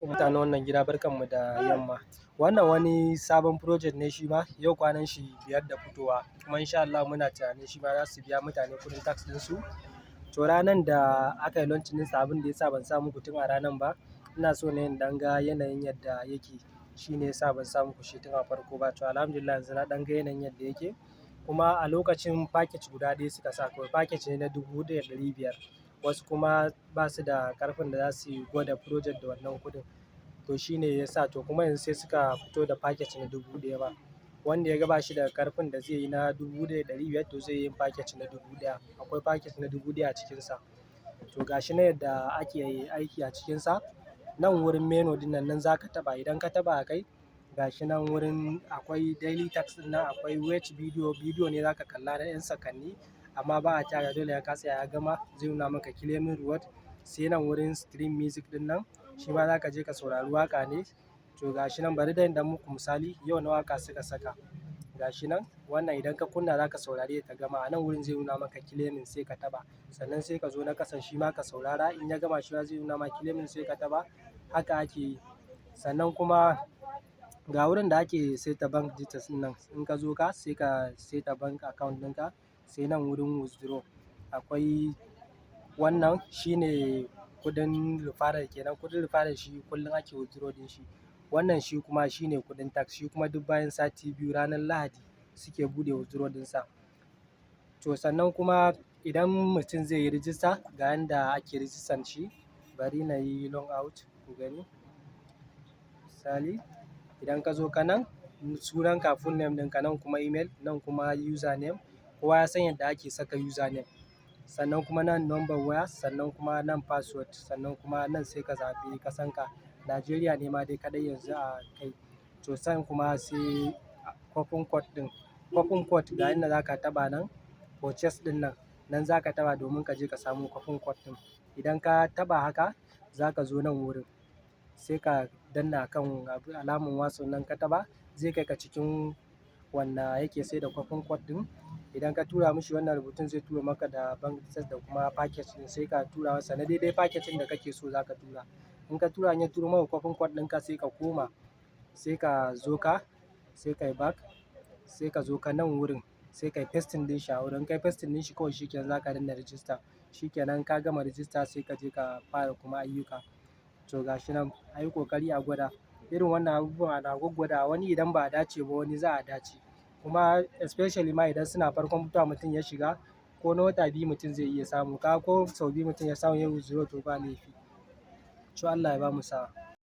Mutanen wannan gida, barkanmu da yamma. Wannan wani sabon project ne shi ma, yau kwanan shi 5 da fitowa, kuma insha Allah muna tunanin shi ma za su biya mutane kuɗin task ɗinsu. To, ranar da aka yi launching ɗinsa, abin da ya sa ban sa muku tun a ranar ba, ina so ne in ɗan ga yanayin yadda yake, shi ne ya sa ban sa muku shi tun a farko ba. To, alhamdulillah, yanzu na ɗan ga yanayin yadda yake. Kuma a lokacin package guda ɗaya suka sa kawai, package ne na 1500. Wasu kuma ba su da ƙarfin da za su gwada project da wannan kuɗin. To, shi ne ya sa. To, kuma yanzu sai suka fito da package na 1000 ma. Wanda ya ga ba shi da ƙarfin da zai yi na 1500, to zai yi package na 1000. Akwai package na 1000 a cikinsa. To, ga shi na yadda ake aiki a cikinsa. Nan wurin menu ɗin nan, nan za ka taɓa. Idan ka taɓa a kai, ga shi nan wurin akwai daily task ɗin nan, akwai watch video. Bidiyo ne za ka kalla na 'yan sakanni, amma ba a tara, dole ka tsaya ya gama, zai nuna maka claiming reward. Sai nan wurin stream music ɗin nan, shi ma za ka je ka saurari waƙa ne. To, ga shi nan, bari dai in ɗan muku misali, yau na waƙa suka saka. Ga shi nan, wannan idan ka kunna za ka saurare ta gama. A nan wurin zai nuna maka claiming, sai ka taɓa. Sannan sai ka zo na ƙasan, shi ma ka saurara, in ya gama shi ma zai nuna ma claiming, sai ka taɓa. Haka ake yi. Sannan kuma ga wurin da ake saita bank details ɗin nan. In ka zo ka sai ka saita bank account ɗinka. Sai nan wurin withdraw. Akwai wannan, shine kuɗin referral kenan. Kuɗin referral shi kullum ake withdraw ɗin shi. Wannan shi kuma shine kuɗin task. Shi kuma duk bayan sati 2, ranar Lahadi, suke buɗe withdraw ɗinsa. To, sannan kuma idan mutum zai yi register, ga yanda ake rijistan shi. Bari na yi log out ku gani. Misali, idan ka zo ka nan, sunanka, full name ɗinka, nan kuma email, nan kuma username. Kowa ya san yadda ake saka username. Sannan kuma nan number waya, sannan kuma nan password, sannan kuma nan sai ka zaɓi ƙasanka. Najeriya ne ma dai kaɗai yanzu a kai. To, san kuma sai coupon code ɗin. Coupon code, ga inda za ka taɓa nan, purchase ɗin nan, nan za ka taɓa domin ka je ka samu coupon code ɗin. Idan ka taɓa haka, za ka zo nan wurin, sai ka danna kan alamar WhatsApp nan, ka taɓa, zai kai ka cikin wanda yake saida coupon code ɗin. Idan ka tura mashi wannan rubutun, zai turo maka da bank details da kuma package ɗin, sai ka tura masa na daidai package ɗin da kake so za ka tura. In ka tura, in ya turo maka coupon code ɗinka, sai ka koma, sai ka zo ka, sai ka yi back, sai ka zo ka nan wurin, sai ka yi pasting ɗin shi a wurin. In ka yi pasting ɗin shi kawai, shi kenan, za ka danna register. Shi kenan, ka gama register, sai ka je ka fara kuma ayyuka. To, ga shi nan, a yi ƙoƙari a gwada. Irin wannan abubuwan ana gwaggwadawa, wani idan ba a dace ba, wani za a dace. Kuma especially ma idan suna farkon fitowa mutum ya shiga, ko na wata 2 mutum zai iya samu. Kaga ko sau 2 mutum ya samu ya yi withdraw, to ba laifi. To, Allah ya bamu sa'a.